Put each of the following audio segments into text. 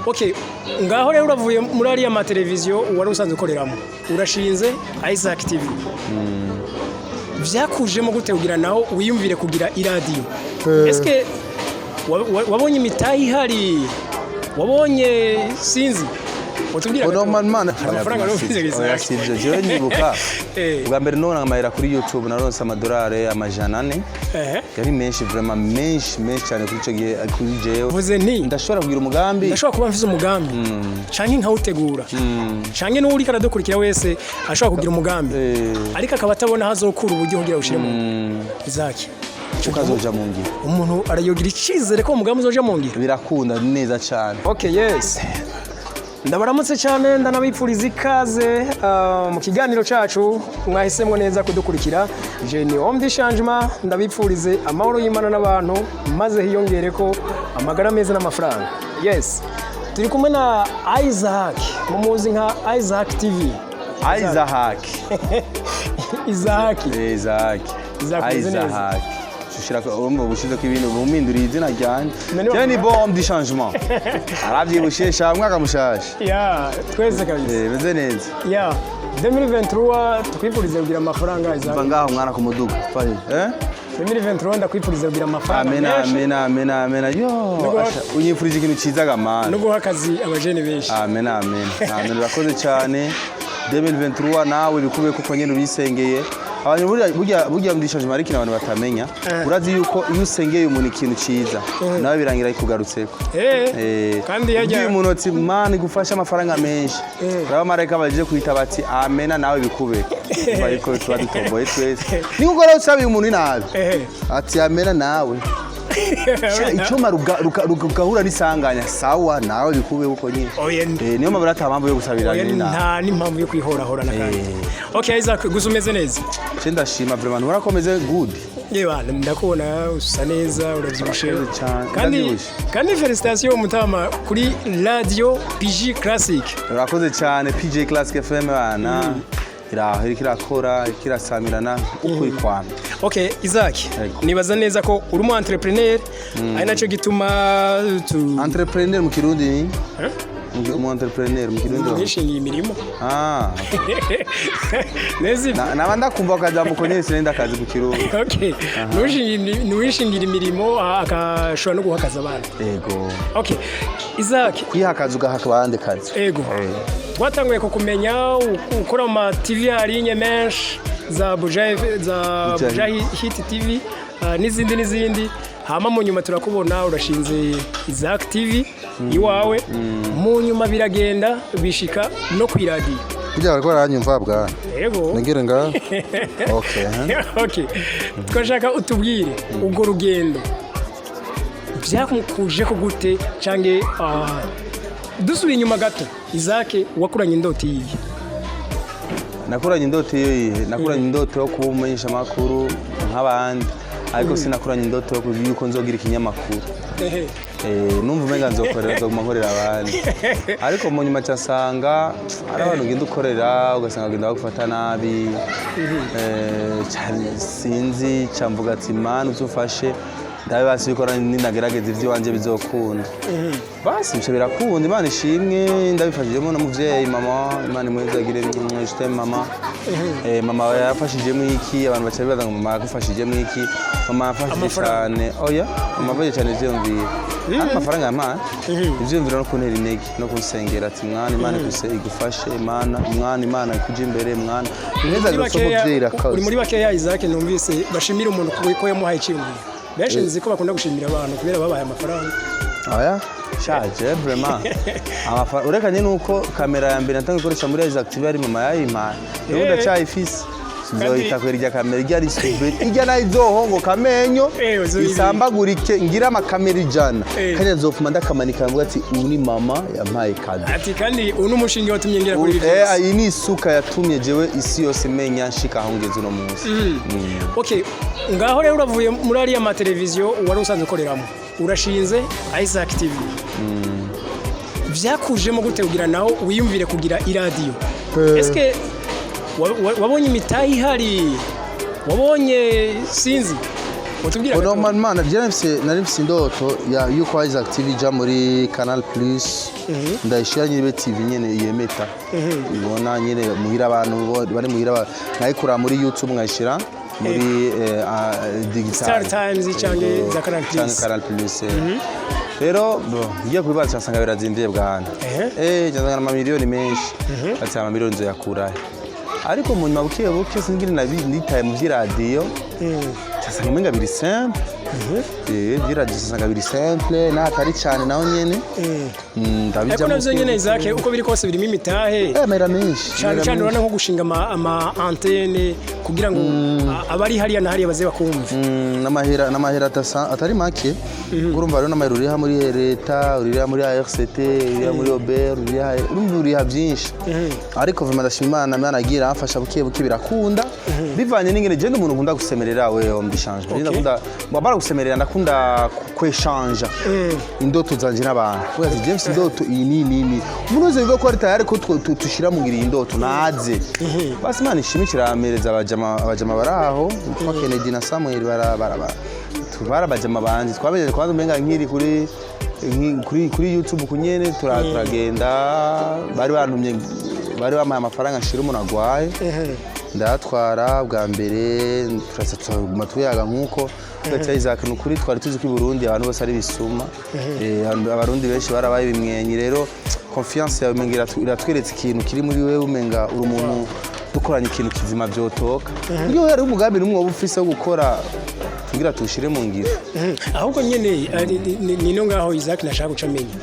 Okay, ngaho rero uravuye muri ariya mateleviziyo wari usanzwe ukoreramo, urashinze Isaac TV. Vyakujemo gute kugira naho wiyumvire kugira iradiyo? Eske wabonye imitahe ihari? Wabonye, sinzi, utubwira gato. Normalement Hari amafaranga wari ufise Oya, Isaac? sivyo. Jewe nyibuka bwa mbere none amahera kuri YouTube naronse amadolari 400. Yari menshi vraiment, menshi menshi cyane kuri ico gihe, kuri jewe. Vuze nti Ndashobora kugira umugambi. Ndashobora kuba mfise umugambi canke nkawutegura, canke n'uwuriko aradukurikira wese ashobora kugira umugambi, ariko akaba atabona aho azokura uburyo kugira awushire mu Isaac. Ukazoja mu ngiro. Umuntu arayogira icizere ko umugambi uzoja mu ngiro. Birakunda neza cyane. Okay, yes, ndabaramutse cyane, ndanabipfuriza ikaze mu kiganiro cacu. Mwahisemwo neza kudukurikira. Je ni homme du changement. Ndabipfurize amahoro y'Imana n'abantu, maze hiyongere ko amagara meza n'amafaranga. Yes, turi kumwe na Isaac, mumuzi nka Isaac TV. Isaac. Isaac. Isaac. Isaac, umeze neza? Isaac. Ushira urumva ubushize ko ibintu buminduriye izina ryanje. None Jewe ni bon homme du changement. Aravyibushe sha, mwaka mushasha. Ya twese kabisa. Meze neza. Ya 2023 tukwifurize kugira amafaranga, Isaac. Va ngaho mwana ku muduga. Faye. Eh? 2023 ndakwifuriza kugira amafaranga Amena. menshi. Amena, amena, amena. Yo, asha, unyifurije ikintu ciza gamana. No guha akazi abajene benshi. Amen, amen. Amen. Urakoze cyane. 2023 nawe bikube kuko nyene ubisengeye. Abantu burya ndishaje mari ikintu abantu batamenya. Urazi yuko iyo usengeye umuntu ikintu ciza, nawe birangira ikugarutseko. Kandi yajya Ubwiye umuntu ati "Mana igufashe amafaranga menshi." Uraba marayika baje kwita bati "Amena, nawe bikube." Umva yuko tuba dutomboye twese. Ni nkuko rero usabiye umuntu inabi. Ati "Amena nawe." Icyuma rugahura n'isanganya, sawa, nawe bikube uko nyine. Oya. Niyo mpamvu ata mpamvu yo gusabira Oya, nabi. Nta n'impamvu yo kwihorahora na kandi. Okay, Isaac, gusa umeze neza? Je ndashima vraiment, urakomeze good. Yewe, ndakubona usa neza, urabyibushe. Urakoze cyane, Kandi ndabyibushe. kandi félicitations mutama kuri radio PG Classic. Urakoze cyane. PJ Classic FM bana iraho, iriko irakora, iriko irasamirana ukuri kwame. Okay, Isaac, Yego. nibaza neza ko uri umu entrepreneur, ari naco gituma tu Entrepreneur mu Kirundi ni Eh? Umu entrepreneur mu Kirundi Nishingiye imirimo. Ah. Neza. Naba ndakumva akajambo ko nyene sinenda akazi mu Kirundi. Okay, nuwishingira imirimo, akashobora no guha akazi abandi. Yego. Okay, Isaac. Kwiha akazi, ugaha abandi kazi. Ego. Twatanguye kukumenya ukora mu ma TV arinye menshi, za Buja, za Buja. Buja Hit TV, n'izindi n'izindi. Hama mu nyuma turakubona urashinze Isaac TV iwawe. Mu nyuma biragenda bishika no ku iradiyo. Burya bariko baranyumva bwana? Yego. Ningire nga okay, huh? Okay. Twashaka utubwire urwo rugendo byakuje ko gute, canke dusubiye inyuma gato, Isaac wakuranye indoto yiye? Nakuranye indoto iyo yihe? Nakuranye indoto yo kuba umumenyeshamakuru nk'abandi, ariko sinakuranye indoto yo yuko nzogira ikinyamakuru. Numva umenga nzokorera, nzoguma nkorera abandi, ariko mu nyuma casanga ari abantu ugenda ukorera, ugasanga bagenda bagufata nabi. Sinzi, camvuga ati "Mana uzufashe ndabe basi yuko ninagerageza ivy'iwanje bizokunda." Basi bica birakunda, Imana ishimwe. Ndabifashijemo n'umuvyeyi mama, Imana imwezagire, je mama. Mama yarafashijemo iki? Abantu baca bibaza ngo mama yagufashijemo iki? Mama yafashije Amafaranga. cyane. Oya, mama yafashije cyane ivyiyumviro. Ariko amafaranga yampaye ivyiyumviro no kuntera intege no kunsengera ati "Mwana, Imana igufashe, Imana, mwana, Imana ikuje imbere, mwana." Muri Imwezagire bakeya- umuvyeyi irakoze. Uri muri bakeya, Isaac, numvise bashimira umuntu ko yamuhaye icyiyumviro. Benshi nzi ko bakunda gushimira abantu kubera babahaye amafaranga. Oya, shaje vraiment urekanye nuko kamera ya mbere natangiye gukoresha muri Isaac TV ari mama yayimpaye, ubu ndacyayifise. Nzoyita kwera irya kamera irya ari super, irya nayo izohongoka amenyo, uzoyibika. isambagurike, ngira amakamera 100. Kandi nzofuma ndakamanika mvuga ati "Ubu ni mama yampaye cadeau." Ati kandi uyu ni umushinge watumye ngera kuri ibi byose. Iyi ni isuka yatumye jewe isi yose imenya nshika aho ngeze uno munsi. Okay, ngaho rero uravuye muri ariya mateleviziyo wari usanzwe ukoreramo, urashinze Isaac TV. Byakujemo gute kugira naho wiyumvire kugira iradiyo? Eske wabonye imitahe ihari? Wabonye, sinzi, utubwira gato. Normalement nari mfise indoto ya yuko Isaac TV ija muri Canal Plus. Ndayishira nyine ibe TV nyene yemeta, ibona nyine muhira, abantu bari muhira, nkayikura muri YouTube nkayishira muri digital. Star Times canke Yego, za Canal Plus. Canke Canal Plus. Rero bo, ngiye kubibaza nsanga birazimvye bwana. Nsanga amamiliyoni menshi, ati amamiliyoni nzoyakurahe? Ariko mu nyuma buke buke singira nitaye mu vy'iradiyo, nsanga umenga biri simple. Vy'iradiyo nsanga biri simple n'atari cane naho nyene. Ariko Ndabijamwo navyo buke nyene buke. Isaac, uko biri kose birimo imitahe. Amahera menshi. Cyane Amahera cyane menshi. urabona nko gushinga ama antenne kugira ngo abari hariya na hariya baze bakumve. N'amahera atari make. Urumva rero n'amahera uriha muri leta, uriha muri ARCT, uriha muri OBR, uriha, urumva uriha byinshi. Ariko vraiment ndashima Imana, Imana yagiye iramfasha buke buke birakunda, bivanye n'ingene je ndi umuntu nkunda gusemerera. We homme du changement, ndakunda mbara gusemerera, ndakunda kweshanja indoto zanje n'abantu. Kuko ati James, indoto iyi ni ni umuntu wese bivuga ko ari tayari ko tushira mu ngiro iyi ndoto naze. Basi Imana ishimikira, amereza abajama bari aho witwa Kennedy na Samuel, bara abajama banje twamenye kwanza umenga nkiri kuri YouTube kunyene turagenda, bari bantumye, bari bampaye amafaranga nshira umuntu agwaye, ndayatwara bwa mbere, turaza turaguma tuyaga nk'uko tugaca. Isaac, ni ukuri twari tuzi ko i Burundi abantu bose ari bisuma. Abarundi benshi barabaye ibimwenyi. Rero confiance yawe umenga iratweretse ikintu kiri muri wewe, umenga uri umuntu dukoranye ikintu kizima byotoka. Iyo hari umugambi n'umwe woba ufise wo gukora tugira tuwushire mu ngiro. Ahubwo nyene ni no ngaho Isaac nashaka guca amenya.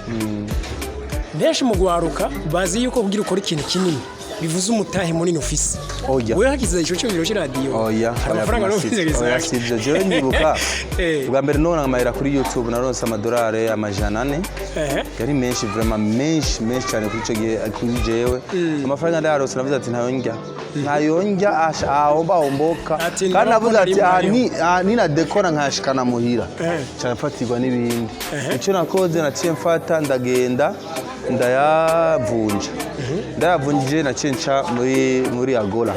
Benshi mu gwaruka bazi yuko kugira ukora ikintu kinini bivuze umutahe munini ufise. Oya. Wewe hakiza ico cyumviro c'iradiyo, Oya. hari Oya, amafaranga vraiment ufise? sivyo. Oya, Isaac? sivyo. Jewe ndibuka bwa mbere none amahera kuri YouTube, naronse amadolari 400. Yari menshi vraiment, menshi menshi cyane kuri icyo gihe kuri jewe. Amafaranga ndayaronse, navuze ati ntayo ndya, ntayo ndya, ahomba ahomboka. Ati Kandi navuze ati ndabona aha rimwe. ni nadekora nkashikana muhira, nca mfatirwa n'ibindi. Icyo nakoze, naciye mfata ndagenda ndayavunja. Ndayavunjije, naciye nca muri Agola,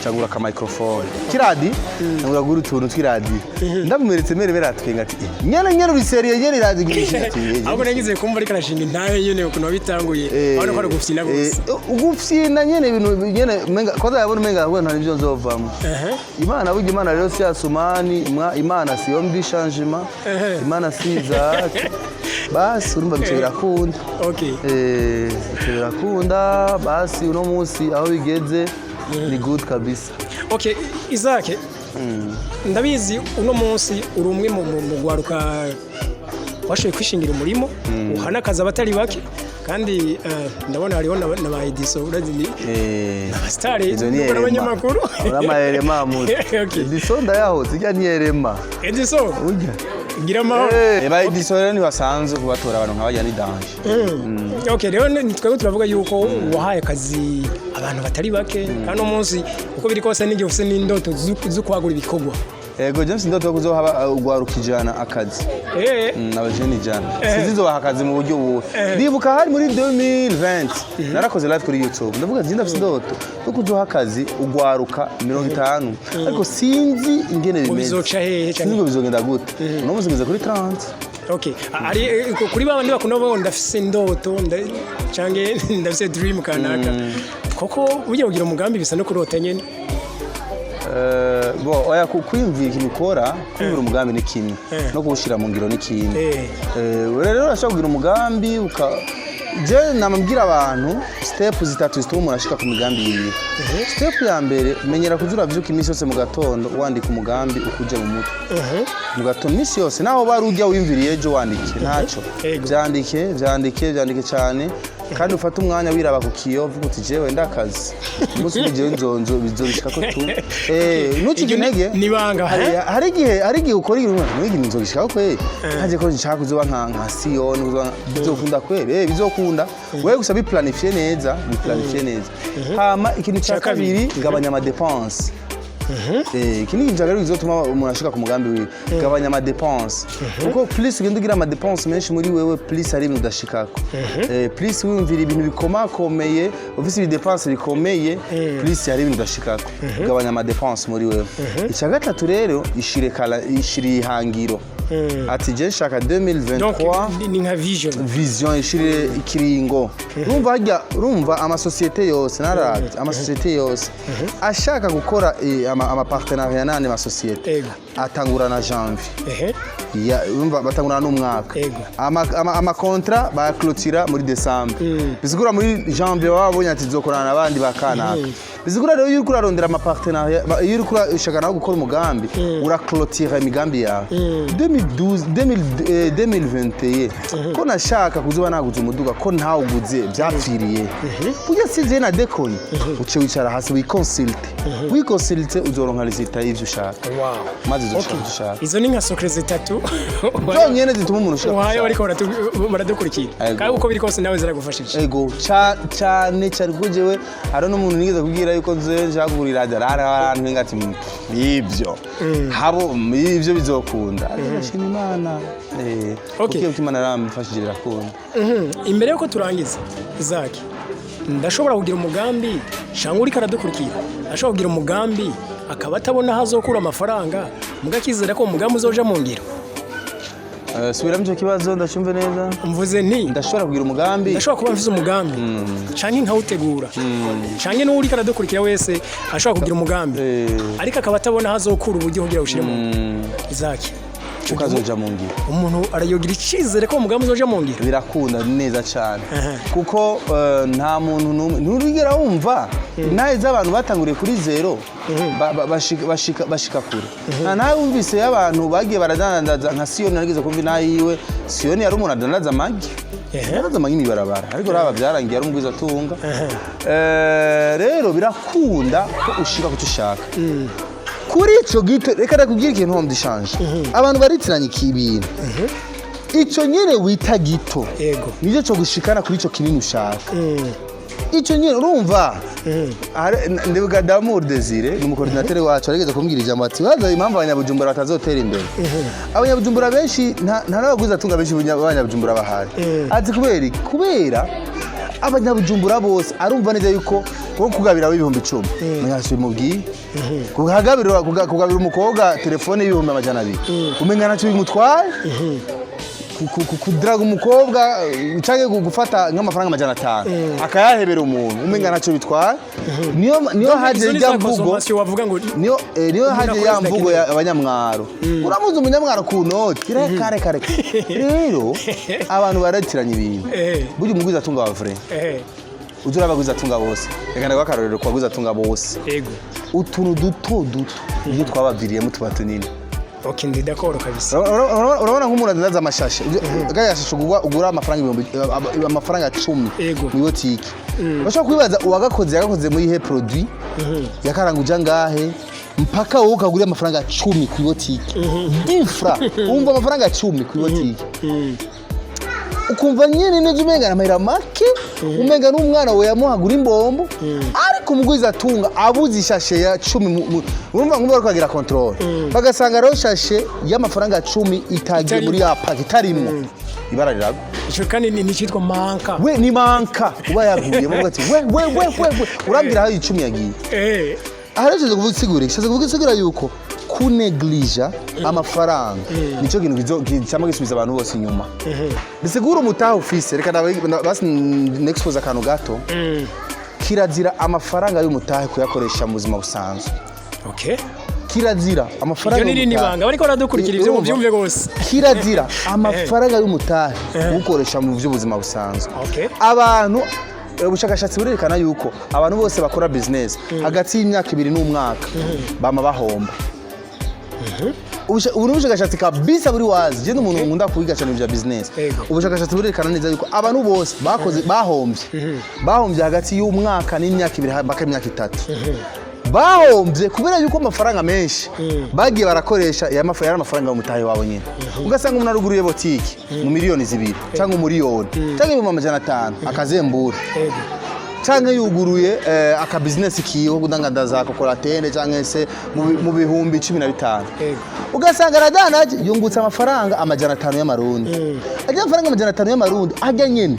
ncagura ka microphone kiradi, ngura gura utuntu tw'iradi, ndamumeretse mere beratwenga ati: "Eh, nyene nyene uri sérieux nyene iradi gurisha?" Ati: "Eh, Ahubwo nagize kumva ariko arashinga intahe nyene ukuntu wabitanguye, urabona ko ari ugufyina gusa. Ugufyina nyene ibintu nyene umenga kwanza yabona umenga we nta nivyo nzovamwo. Imana burya, Imana rero si Asumani, Imana si homme du changement, Imana si Isaac. Basi urumva bice birakunda. Bice birakunda. Basi uno munsi aho bigeze ni good kabisa. Okay, Isaac, ndabizi uno munsi uri umwe mu gwaruka washoboye kwishingira umurimo, uhana akazi abatari bake, kandi ndabona hariho na ba Ediso, urazi ni abasitari Izo ni nubwo erema. n'abanyamakuru. Urama erema mutu. Ediso ndayahoze, ijya ni erema. Ediso, Urya. gira amahoro. Ba Ediso rero ntibasanzwe kubatora, abantu nk'abajya ni danger. Okay, rero twebwe turavuga yuko wahaye akazi abantu batari bake, kandi uno munsi uko biri kose n'igihe ufise n'indoto zo kwagura ibikorwa. Ego, James, ndoto yo kuzoha ugwaruka 100 akazi. Abajene 100. Sinzi nzobaha akazi mu buryo buhe. Ndibuka hari muri 2020 narakoze live kuri YouTube, ndavuga ati ndafise indoto yo kuzoha akazi ugwaruka 50, ariko sinzi ingene Ngo bimeze. bizoca hehe? Sinzi ngo bizogenda gute. Uno munsi ngeze kuri 30. Okay, ari kuri babandi bakunda kuvuga ngo ndafise indoto canke ndafise dream kanaka, koko burya kugira umugambi bisa no kurota nyene? Bo oya, kwiyumvira ikintu ukora, kwiyumvira umugambi ni kimwe, no kuwushyira mu ngiro ni kimwe. Rero urashobora kugira umugambi uka je namabwira abantu step zitatu zituma umuntu ashika ku migambi yiwe. Step ya mbere, menyera kuza uravyuka iminsi yose mu gatondo wandika umugambi ukuje mu mutwe mu gatondo iminsi yose, naho bari ujya wiyumviriye ejo, wandike ntaco. Vyandike, vyandike, vyandike cyane, kandi ufate umwanya wiraba ku kiyo, uvuga uti jewe ndakazi umunsi umwe, jewe nzonzo bizobishika ko tu ntucike Iryo intege. Ni ibanga, he? Hari igihe ukora ibintu muri ibi nzobishika kweli, nkaje ko nshaka kuzoba nka Sion, kuzoba bizokunda kweli. Bizokunda wewe gusa biplanifie neza, biplanifie neza. Hama ikintu cya Cya kabiri. kabiri, gabanya ama dépenses. Iki ni ikintu cya kabiri kizotuma umuntu ashika ku mugambi wiwe: gabanya ama dépenses, kuko plus ugenda ugira ama dépenses menshi muri wewe, plus hari ibintu udashikako. Plus wiyumvira ibintu bikomakomeye, ufise ibi dépenses bikomeye, plus hari ibintu udashikako. Gabanya ama dépenses muri wewe. Icya gatatu rero, ishire ihangiro. Ati je nshaka Donc 2023. Ni nka vision. Vision, ishire ikiringo. Urumva harya, urumva amasosiyete yose, naravye amasosiyete yose ashaka gukora ama partenariat n'andi masosiyete atangura na janvier. Urumva batangura n'umwaka. Ama contrat bayaklotira muri décembre. Bisigura muri janvier babonye ati tuzokorana n'abandi bakanaka. Bisigura rero iyo uriko urarondera ama partenariat, iyo uriko urashaka nawe gukora umugambi, uraklotira imigambi yawe 2012, 2000, 2021 ko nashaka kuzoba naguze umuduga, ko ntawuguze byapfiriye burya sinzi na dekoye. Uce wicara hasi wiconsulte, wiconsulte, uzoronka résultat y'ivyo ushaka. Maze uzoshaka ivyo ushaka. Izo ni nka secret zitatu Zonyene zituma umuntu ushaka uhaye ushaka. bariko baradukurikira. Kandi uko biri kose nawe ziragufashije. Ego, cane cane, kuko jewe hari n'umuntu nigeze kubwira yuko nzoye nshaka kugura iradiyo, arantwenga ati ibyo habo ibyo bizokunda, ariko ndashima Imana. Kuko Imana yaramfashije birakunda. Imbere yuko turangiza, Isaac, ndashobora kugira umugambi cyangwa uriko aradukurikira ashobora kugira umugambi akaba atabona aho azokura amafaranga, mugakizera ko umugambi uzoja mu ngiro? Subiramo icyo kibazo ndacyumve neza. Mvuze nti Ndashobora kugira umugambi. Ndashobora kuba mfise umugambi canke nkawutegura, canke n'uwo uriko aradukurikira wese ashobora kugira umugambi ariko akaba atabona aho azokura uburyo kugira awushire mu ngiro. Isaac, ico gihe Ukazoja mu ngiro. umuntu arayogira icizere ko umugambi uzoja mu ngiro? Birakunda neza cyane, kuko nta muntu n'umwe nturigera wumva intahe z'abantu batanguriye kuri zéro bashika kure. Nta nawe wumvise y'abantu bagiye baradandaza nka Siyoni. Narigeze kumva intahe yiwe. Siyoni yari umuntu adandaza amagi, adandaza amagi mw'ibarabara, ariko raba byarangiye ari umugwizatunga. Rero birakunda ko ushika ku cyo ushaka kuri ico gito. Reka ndakubwira ikintu, homme dishanje, abantu baritiranya ibintu. Ico nyene wita gito nicyo cyo gushikana kuri ico kinini ushaka. Ico nyene urumva. Ndibuka Damour Desire ni umucoordinateur wacu, arigeze kumbwira ijambo ati baza impamvu abanyabujumbura batazotera imbere, abanyabujumbura benshi nta n'abagwizatunga benshi b'abanyabujumbura bahari. Ati kubera iki? Kubera abanyabujumbura bose arumva neza yuko nko kugabira 10,000 umenga bimubwiye, kugabira umukobwa telefone y'200,000 umenga ntacyo bimutwaye, kudiraga umukobwa canke gufata nk'amafaranga 500 akayahebera umuntu umenga ntacyo bitwaye. Niyo haje Izo ni irya za mvugo consommation wavuga ngo niyo umuntu haje akora ya mvugo zidakenewe. y'abanyamwaro, uramuzi umunyamwaro ku noti, reka reka reka. Rero abantu baratiranya ibintu. Burya umugwiza atunga wa vrai, uzi urabagwiza atunga bose, reka ndaguha akarorero ku bagwiza atunga bose. Utuntu duto duto iyo twabaviriyemo tuba tunini. Ok, ndi d'accord kabisa. Urabona nk'umuntu adandaza amashashe, gaya shashe ugura amafaranga ibihumbi, amafaranga 10 mu botike, bashobora kwibaza uwagakoze yagakoze muri ihe produit, yakaranguje angahe, mpaka wowe ukagura amafaranga 10 ku botike difra. Wumva amafaranga 10 ku botike, ukumva nyine neza umenga ni amahera make, umenga n'umwana we yamuhagura imbombo. Ariko umugwiza atunga abuze ishashe ya 10, urumva nk'ubu bariko bagira contrôle, bagasanga rero shashe y'amafaranga 10 itagiye muri ya paki, itarimwo, ibara riragwa. Ico kandi ni icitwa manka. We ni manka uba yaguye, bavuga ati we we we we we, urambwira aho 10 yagiye. Aha rero nshatse kuvuga isigura, nshatse kuvuga isigura yuko kunegligea amafaranga nicyo kintu cyama gisubiza abantu bose inyuma. Bisigura umutaha ufise, reka basi nexpose akantu gato. Kirazira amafaranga y'umutahe kuyakoresha mu buzima busanzwe. Kirazira amafaranga Iryo ni rindi y'umutahe. banga bariko baradukurikira, ivyo Urumva? muvyumve gose. Kirazira amafaranga y'umutahe kuwukoresha mu by'ubuzima busanzwe. Abantu, ubushakashatsi burerekana yuko abantu bose bakora business hagati y'imyaka 2 n'umwaka bama bahomba. Ubu ni ubushakashatsi kabisa buri wazi. Je n'umuntu nkunda kwiga cyane ibya business. Ubushakashatsi burerekana neza yuko abantu bose bakoze bahombye hagati y'umwaka n'imyaka 2 mpaka imyaka 3. Bahombye kubera yuko amafaranga menshi bagiye barakoresha yari amafaranga y'umutahe wabo nyine. Ugasanga umuntu aruguruye botike mu miliyoni 2 cyangwa 1 miliyoni cyangwa 500,000 akazembura, canke yuguruye akabizinesi kiwe ko kudandaza kokoratene canke se mu 15,000, ugasanga aradanaje yungutse amafaranga 500 y'amarundi. Ajya amafaranga 500 y'amarundi ajya nyene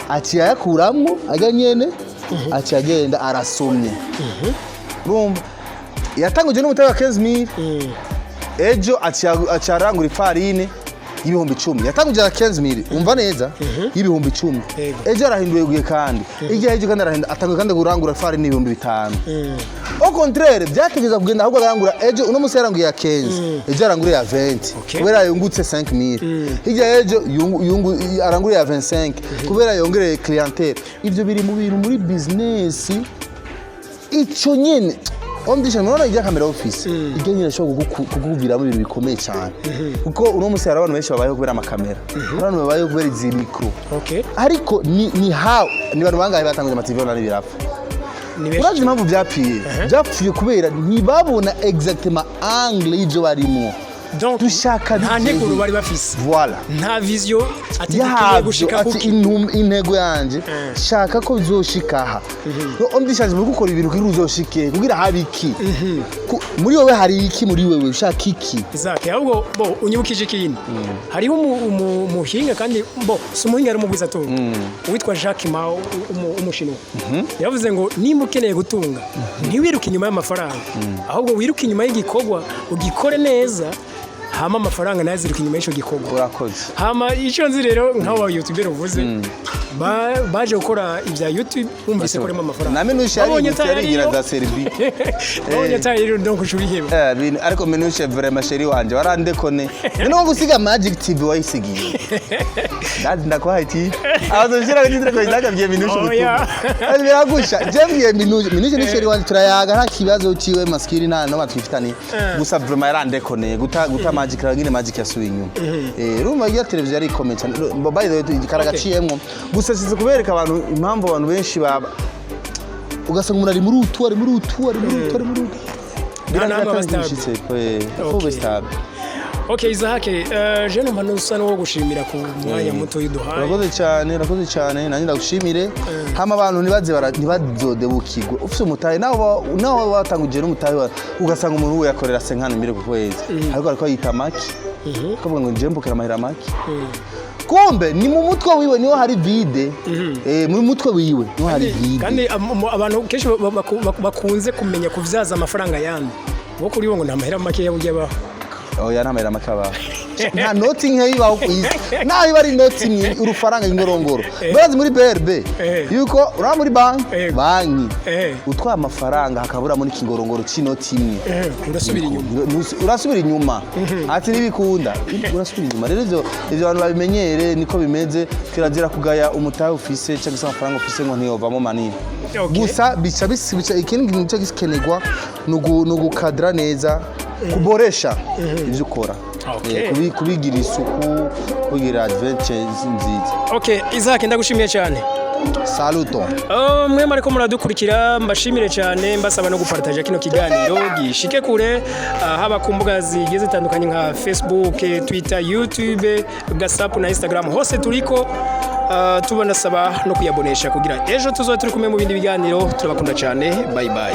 aciye ayakuramwo, ajya nyene aciye agenda arasomye. Urumva yatanguje n'umutahe wa 15,000, ejo aciye arangura ifarine. Y'ibihumbi 10 yatanguje ya 15 mille, umva neza, y'ibihumbi 10. Ejo arahinduye guye kandi igihe ejo kandi arahindura, atanguye kandi kurangura farini 5000. Au contraire, byategeza kugenda, ahubwo arangura ejo, uno munsi yaranguye ya 15, ejo arangura ya 20 kubera yungutse 5000. Hirya ejo arangura ya 25 kubera yongereye clientèle. Ivyo biri mu bintu muri business. Ico nyene omdisha murabona ijya kamera office ijya nyine ashobora kukuviramo ibintu bikomeye cyane, kuko uno munsi hari abantu benshi babayeho kubera amakamera, hari abantu babayeho kubera izi micro. Ariko ni how ni abantu bangahe batanguje ama TV online birapfa? Ni benshi. Urazi impamvu byapfiye? Byapfuye kubera ntibabona exactement angle y'ibyo barimo. Donc, dushaka nta bigeze. nteguro bari bafise. Voilà. Nta vision ati dukeneye Yabyo gushika ati kuki. Intego yanje shaka ko bizoshika aha. Omdishaje muri gukora ibintu kugira uzoshike, kugira habe iki? Muri wowe hari iki? Muri wewe ushaka iki? Isaac, ahubwo bo unyibukije ikintu. Hariho umuhinga, kandi bo si umuhinga, ari umugwizatunga witwa Jack Ma, umushinwa. Yavuze ngo nimba ukeneye gutunga, ntiwiruke inyuma y'amafaranga, ahubwo wiruke inyuma y'igikorwa, ugikore neza, hama amafaranga nayo aziruka inyuma y'icyo gikorwa. Urakoze. Hama icyo nzi rero, nk'abo YouTuber uvuze, baje gukora ibya YouTube bumvise ko harimo amafaranga. Na Minushe Babonye yarigutse, yarigira atayariyo. za Serbie. Babonye atayariyo, donc uca ubiheba. Ariko Minushe vraiment, chéri wanje, warandekone noneho gusiga Magic TV wayisigiye. Ndazi ndakuhaye iti abazoshira kuri telefone, ndakabwiye Minushe Oya. ubutumwa. Biragusha, je mbwiye Minushe, Minushe ni chéri wanje, turayaga nta kibazo ciwe, maskini nta no twifitaniye. Gusa vraiment yarandekoneye guta Magic nyine, Magic yasubiye inyuma. Urumva iyo televiziyo yari ikomeye cyane. By the way, karagaciyemwo gusa size kubereka abantu impamvu abantu benshi baba ugasanga umuntu ari muri utu, ari muri utu, ari muri utu, ari muri utu. Nta namwe aba stable. Ube stable. Okay, Isaac, je numva nusa n'uwo gushimira ku mwanya muto y'uduhaye. Urakoze cyane, urakoze cyane, nanjye ndagushimire. Hama abantu ntibaze ntibazodebukirwe ufise umutahe, nawe watanguje n'umutahe ugasanga umuntu we yakorera 50 mille ku kwezi, ariko yita maki, akavuga ngo nje mbukira amahera maki, kumbe ni mu mutwe wiwe niho hari vide. Mu mutwe wiwe niho hari vide. Kandi abantu kenshi bakunze kumenya kuvyaza amafaranga yandi, bo kuri bo ngo nta mahera make burya baho. Oya, nta mahera make abaho, nta noti nkeya ibaho ku isi, naho iba ari inoti imwe, urufaranga ingorongoro. Barazi muri BRB yuko uraba muri banki, banki utwaye amafaranga hakaburamo n'ikingorongoro c'inoti imwe, Urasubira inyuma. Urasubira inyuma, ati ntibikunda, urasubira inyuma. Rero ivyo abantu babimenyere, niko bimeze. Kirazira kugaya umutahe ufise cyangwa se amafaranga ufise ngo ntiyovamo manini. Gusa bica ikindi kintu cyo gikenerwa ni ugukadra neza, kuboresha ibyo ukora. Kubigira isuku, kubigira adventures nziza. Okay, Isaac, ndagushimiye cyane. Saluto. Oh, mwe mariko muradukurikira, mbashimire cyane, mbasaba no gupartaja kino kiganiro gishike kure, haba ku mbuga zigiye zitandukanye nka Facebook, Twitter, YouTube, WhatsApp na Instagram, hose turiko. Tubanasaba no kuyabonesha kugira ejo tuzoba turi kumwe mu bindi biganiro. Turabakunda cyane, bye bye.